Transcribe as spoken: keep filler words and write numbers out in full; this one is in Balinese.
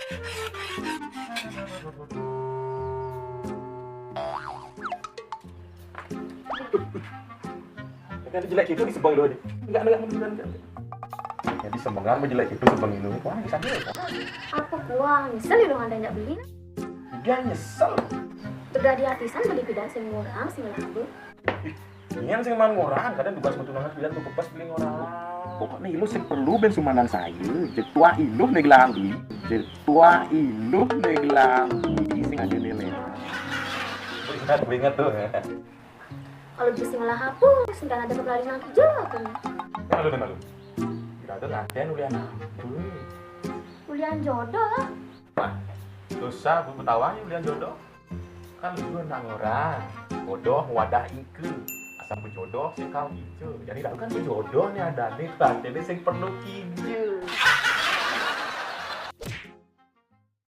Kan jelek itu disebang dulu deh. Enggak, enggak, enggak, enggak. Jadi sebengar mau jelek itu sebang ini. Wah, bisa deh. Apa kuang? Nyesel ya dong ada nggak beli. Dia nyesel. Terjadi artisan beli pidan sing murah, sing laku. Ini sing man orang, kadang tugas mau tunangan bilang tuh pas beli orang. Pokoknya lu sing perlu ben sumanang saya. Jetua iluh nih gelang beli. Jetua iluh nih gelang beli. Sing ada nilai. Gue ingat, gue ingat tuh. Kalau bisa ngelah apa, sudah ada kepala nang kerja apa nih? Malu nih malu. Tidak ada nganten ulian apa? Ulian jodoh lah. Wah, dosa gue ketawa ya ulian jodoh. Kan lu anak orang, bodoh wadah ike. Asal berjodoh sih kau itu. Jadi lalu kan berjodoh nih ada nih, tadi sing perlu ide.